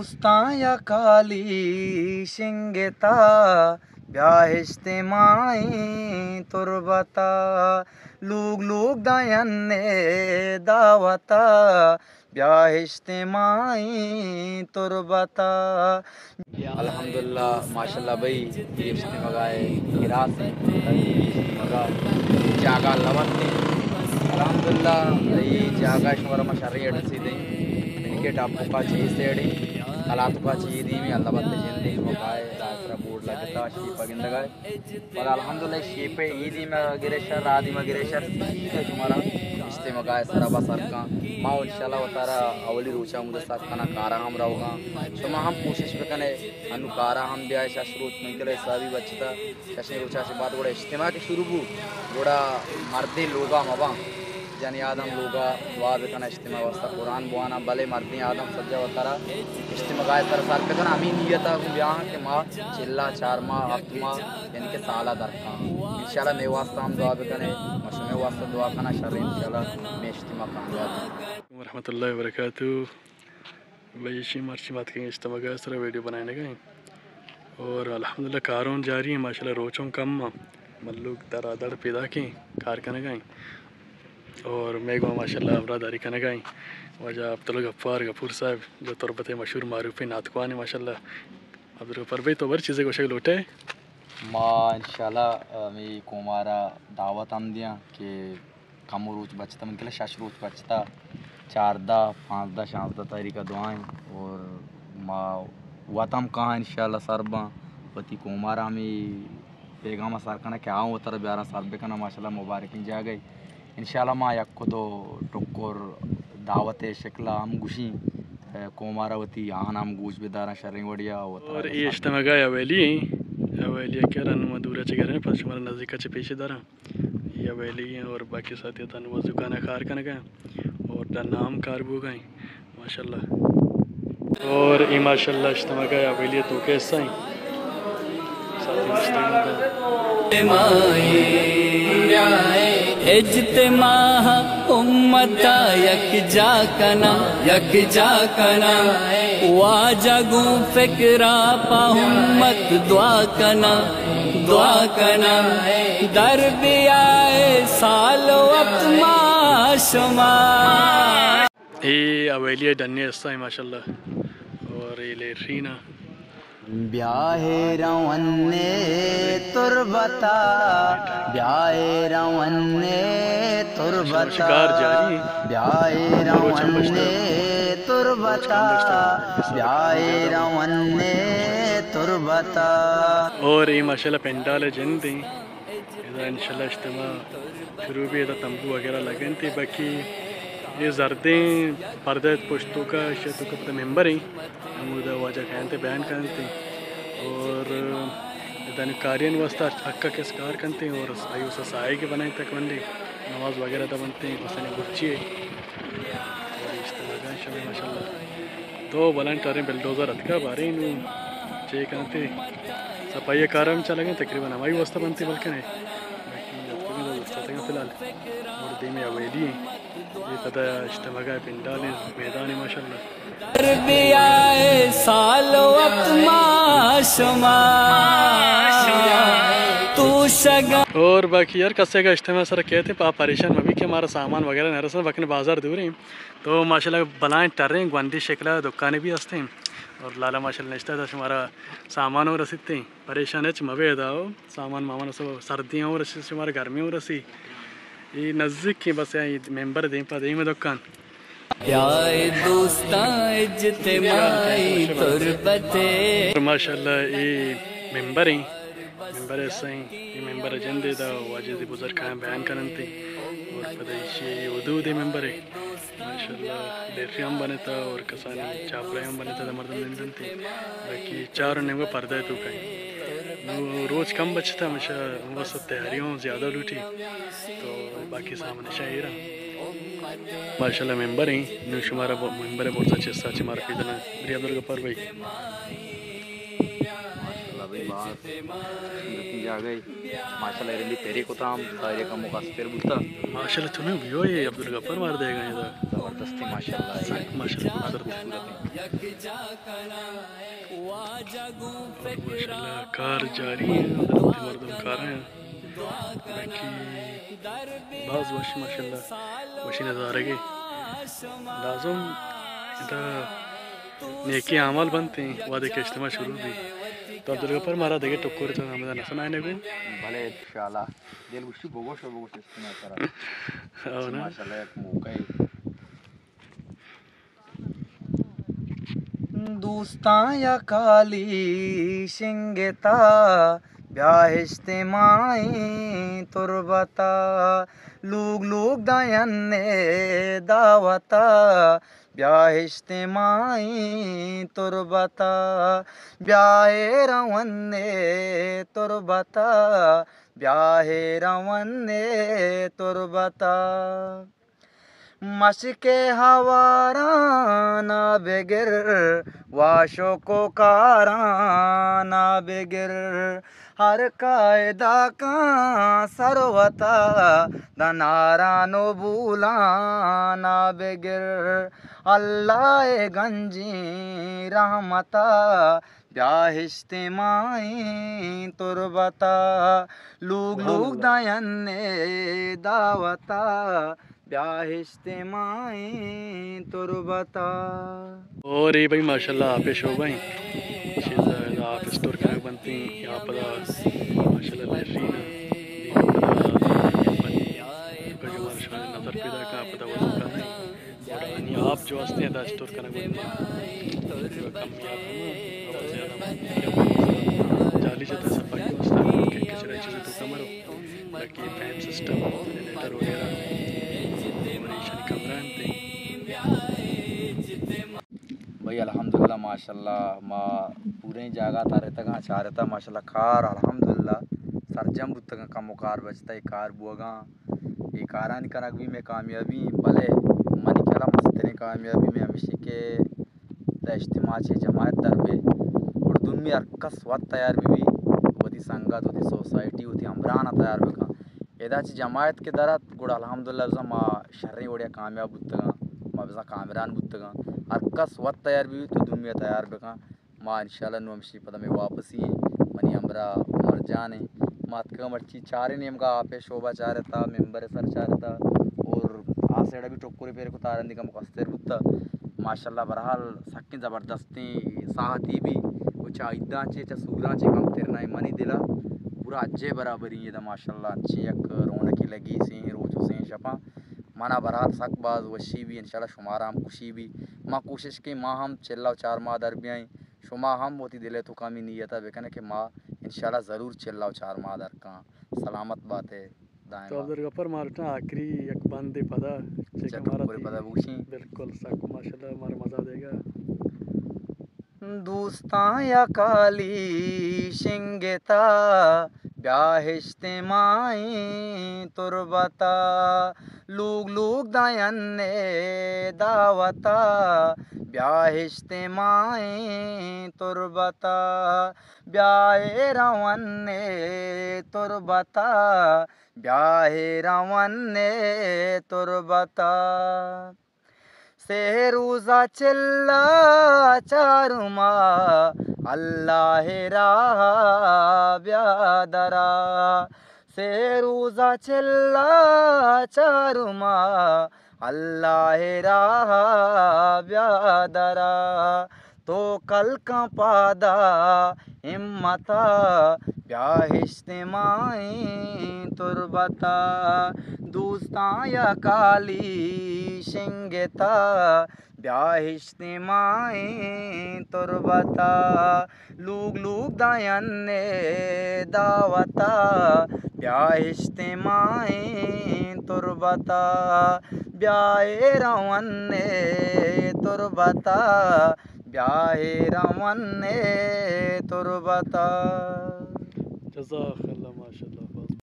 استاں یا کالی شنگتا، بیا اجتماعی تربتا، لوگ لوگ داینے دعوتا، بیا اجتماعی تربتا۔ الحمدللہ، ماشاءاللہ بھائی، اے اجتماع ءِ کراس اِنت، اجتماع ءِ جاگہ لوت اِنت۔ الحمدللہ، اے جاگہ شمارا ما شریں ایڈریس دیں، کرکٹ آپ کا چیز سیڑی، کلات کا چیز دی میں اللہ بات جن دے، شما کائے، راسرا بورڈ لگتا، شیپا گندگا۔ پدا الحمدللہ شیپ ءِ اے دیم ءَ گرے شر، آ دیم ءَ گرے شر، سیدھا شمارا اجتماع ءِ سرا با سر کن۔ ما انشاءاللہ وتارا اولی روچ ءَ ہمود ءَ سر کناں، کارا ہم روگاں۔ شما ہم کوشش بکنے، انو کارا ہم بیائے، شش روچ من کلے حسابی بچتا، ششیں روچ ءَ چہ بعد گڑا اجتماع کہ شروع بو، گڑا مردیں لوگا مباں، جنی آدم لوگا دعا بکناں، اجتماع واسطہ قرآن بواناں، بلے مردیں آدم سجا وتارا اجتماع ءِ سر سر بکناں۔ ہمیں نیت ءَ گوں بیاہاں کہ ما چلا چار ماہ، ہفت ماہ، یعنی کہ سالا درکاں۔ انشاءاللہ مئے واسطہ ہم دعا بکنے، ما شمئے واسطہ دعا کناں، شر انشاءاللہ مئے اجتماع کامیاب۔ ورحمۃ اللہ وبرکاتہ۔ بھئی، ایشی مرچی ما اتکیں اجتماع ءِ سرا ویڈیو بنائینگا ایں۔ اور الحمدللہ کارون جاری ایں، ماشاءاللہ روچ اوں کم ایں۔ ملوک در آ دڑ پیداک ایں، کار کنگا ایں۔ اور مئے گوں ماشاءاللہ ہمراہداری کنگا ایں واجہ عبدالغفار غفور صاحب، جو تربت ءِ مشہور معروفیں نعت خوان ایں ماشاءاللہ۔ عبدالغفار بھئی، تو بر چیزے گوشگ لوٹے؟ ما انشاءاللہ ہمے قوم ءَ را دعوت ہم دیاں کہ کمو روچ بچتا، من کلا شش روچ بچتا، چاردہ، پانزدہ، شانزدہ تاریخ ءَ دعا ایں اور ما وت ہم کاہاں انشاءاللہ سر باں، وتی قوم ءَ را ہمے پیغام ءَ سر کناں کہ آہاں وتارا بیاراں سر بکناں، ماشاءاللہ مبارکیں جاگہے۔ انشاءاللہ ما یک و دو ٹکر دعوت ءِ شکل ءَ ہم گوشیں، اے، قوم ءَ را وتی آہان ہم گوش بداراں شریں وڑیا وتارا اور اے سر اجتماع ءِ حویلی ایں، حویلی ءَ کہ رن ما دور ءَ چہ گریں، پس شمارا نزدیک ءَ چہ پیش داراں۔ اے حویلی ایں اور باقی ساتھی تاں نماز دکان ءَ کار کنگا ایں اور ڈن ءَ ہم کار بوگا ایں۔ ماشاءاللہ۔ اور اے ماشاءاللہ اجتماع ءِ حویلی ءِ توکا حصہ ایں۔ ساتھی مشتاق۔ اجتماع امت ءَ یکجا کناں، یکجا کناں۔ واجہ گوں فکر ءَ پہ امت دعا کناں، دعا کناں۔ در بیائے سال وت ما شما۔ اے حویلی ءِ ڈنے حصہ ایں ماشاءاللہ۔ اور اے لیٹرین ایں۔ بیائے رونے تربتا، بیائے رونے تربتا، شکار جاری ایں۔ بیائے رونے تربتا، بیائے رونے تربتا۔ اور اے ماشاءاللہ پنڈال ءِ جند ایں۔ ادا انشاءاللہ اجتماع شروع بی، ادا تمبو وغیرہ لگنت، باقی اے زردیں پردہ پشت توکا، ایشی توکا پدا ممبر ایں، ہمودا واجہ کاینت بیان کننت۔ اور ادا نی کاریانی واسطہ ہر کس کار کنت اور آئی واسطہ ساہگ بنائینتگ، نماز وغیرہ دا بنت، مثلاً گچی ایں۔ اور اجتماع شمئے ماشاءاللہ۔ دو بلائیں ٹریں بلڈوزر اتکا، باریں نوں چے کنتے، صفائی کار ہم چلگیں، تقریباً ہمائی واسطہ بنتے بلکنے۔ باقی اتکگیں دو ستگاں فی الحال۔ اور دیمی حویلی ایں۔ اے پدا اجتماع ءِ پنڈال ایں، میدان ایں ماشاءاللہ۔ بیائے سال وت ما شما توشگا۔ اور باقی ہر کسے کہ اجتماع ءِ سرا کئیت، پا پریشان مبی کہ مارا سامان وغیرہ نہ رسن، بلکنے بازار دور ایں۔ تو ماشاءاللہ بلائیں ٹریں گوندی شکل ءَ دکانے بھی ہستیں اور لالا ماشاءاللہ نشتہ، ادا شمارا سامان ہوں رسیتیں، پریشان ہچ مبے، ادا ہو سامان مامان سب، سردیاں ہوں رسی شمارا، گرمی ہوں رسی۔ اے نزدیک ایں، بس اے ممبر دیم پہ دیم دکان۔ بیائے دوستاں اجتماعی تربتے۔ ماشاءاللہ اے ممبر ایں۔ ممبر ءِ حصہ ایں، اے ممبر ءِ جند ایں، دا واجہ دی بزرگ کایاں بیان کننت اور پدا ایشی ءِ حدود ءِ ممبر ایں۔ ماشاءاللہ لیٹری ہم بنتا اور کسانی چاپرائی ہم بنتا، دا مردم نندنت۔ باقی چار و نیمگا پردہ ءِ توکا ایں۔ نوں روچ کم بچتا، ہمیشہ واسطہ تیاری ہوں زیادہ لوٹی، تو باقی سامان ایشاں ایراں۔ ماشاءاللہ ممبر ایں، نوں شمارا ب-، ممبر ءِ برزا چہ حصہ چہ مارا پیدنا۔ بری عبدالغفار بھائی۔ ماشاءاللہ بھائی، باز سنگتیں جاگہ ایں۔ ماشاءاللہ ایرلی تیری کو تام، ساری کا مقصر بوتا۔ ماشاءاللہ چونیں ویو اے عبدالغفار مار دے گئے ادا۔ دستی ماشاءاللہ۔ سک ماشاءاللہ، خوبصورت۔ ماشاءاللہ، کار جاری ہے، مردم کار ہیں۔ باقی باز وش ماشاءاللہ، وشی نظارگے۔ لازم ادا نیکی اعمال بنت ہیں، وہدے کہ اجتماع شروع بی۔ تو عبدالغفار مارا دگہ ٹکر تو ہمدا نسن آئے نگو۔ بلے انشاءاللہ۔ دل گوشی بگوش و بگوش اجتماع کرا۔ او نا۔ ماشاءاللہ یک موقع ہے۔ دوستاں یک حالی شنگتا، بیا اجتماعی تربتا۔ لوگ لوگ داینے دعوتا، بیا اجتماعی تربتا۔ بیا اے رونے تربتا، بیا اے رونے تربتا۔ مشک ءِ ہوارانا بگر، واشک و کارانا بگر، ہر قاعدہ کاں سروتا، دناران و بولانا بگر۔ اللہ ءِ گنجیں رحمتا، بیا اجتماعی تربتا۔ لوگ لوگ داینے دعوتا، بیا اجتماعی تربتا۔ اور اے بھائی ماشاءاللہ آپ شعبہ ہیں، چیز آپ اسٹور کنگ بنتی ہیں، آپ دا ماشاءاللہ بہترین ہے۔ نظر پیدا کا، آپ دا وضو کرنا ہے۔ اور یعنی آپ جو ہستے ہیں دا اسٹور کنگ بنتی ہیں۔ کم یا کم، زیادہ جالی جتا سپائی واسطہ، کہ کچرا چیزیں تو کم رو۔ باقی فین سسٹم، جنریٹر وغیرہ، اور ایشانی کمرہ انت۔ بھئی الحمدللہ ماشاءاللہ ما پوریں جاگہ ترتگاں، چارتا ماشاءاللہ کار الحمدللہ سرجم بوتگاں، کم و کار بچتا، اے کار بوگاں، اے کارانی کنگ بھی میں کامیابی، بلے منی خیالا مستریں کامیابی میں ہمیشی کہ ادا اجتماع چہ جماعت در بے گڑا دومی ہر کس وت تیار بہ بی، وتی سنگت، وتی سوسائٹی، وتی ہمبراہاں تیار بکن۔ ادا چہ جماعت کہ در ات گڑا الحمدللہ بزاں ما شریں وڑیا کامیاب بوتگاں، ما بزاں کامران بوتگاں۔ ہر کس وت تیار بہ بی تو دومی تیار بکن۔ ما انشاءاللہ نوں ہمشی پدا میں واپسی ہیں۔ منی ہمراہ عمر جان ہیں۔ ما اتکگاں مرچی چاریں نیمگا آپ شعبہ چارتا، ممبر سر چارتا اور آ سائیڈا بھی ٹکرے پیر کو تارندی کا مقصر بوتا۔ ماشاءاللہ بہرحال سکیں زبردستیں ساعتی بھی و چا عیداں چے چا سوراں چے کم تر نہ منی دلا پورا اجے برابری ہے دا ماشاءاللہ انچیں یک رونقی لگی سیں روچ و سیں شپاں۔ منا بہرحال سک باز وشی بھی انشاءاللہ شمارا ہم خوشی بھی۔ ما کوشش کیں ما ہم چلا و چار ماہ در بیائیں۔ شما ہم وتی دل ءِ توکا ہمے نیت ءَ بکنے کہ ما انشاءاللہ ضرور چل ءُ چار ماہ در کاں۔ سلامت بات ئے دائم۔ تو عبدالغفار مارٹاں آخری یک بندے پدا چہ چہ کہ مارا ٹکرے تی پدا بگوشیں۔ بالکل سک ماشاءاللہ مارا مزہ دیگا۔ دوستاں یک حالی شنگتا بیا اجتماعی تربتا۔ لوگ لوگ دئینے دعوتا، بیا اجتماعی تربتا، بیا اے رؤنے تربتا، بیا اے رؤنے تربتا۔ سے روزا چلا چارما اللہ راہ بیا درا۔ سے روزا چلا چارما اللہ راہ بیا درا۔ تو کل کن پادا ہمتا بیا اجتماعی تربتا۔ دوستاں یک حالی شنگتا بیا اجتماعی تربتا۔ لوگ لوگ دئینے دعوتا، بیا اجتماعی تربتا، بیا اے رؤنے تربتا، بیا اے رؤنے تربتا۔ جزاک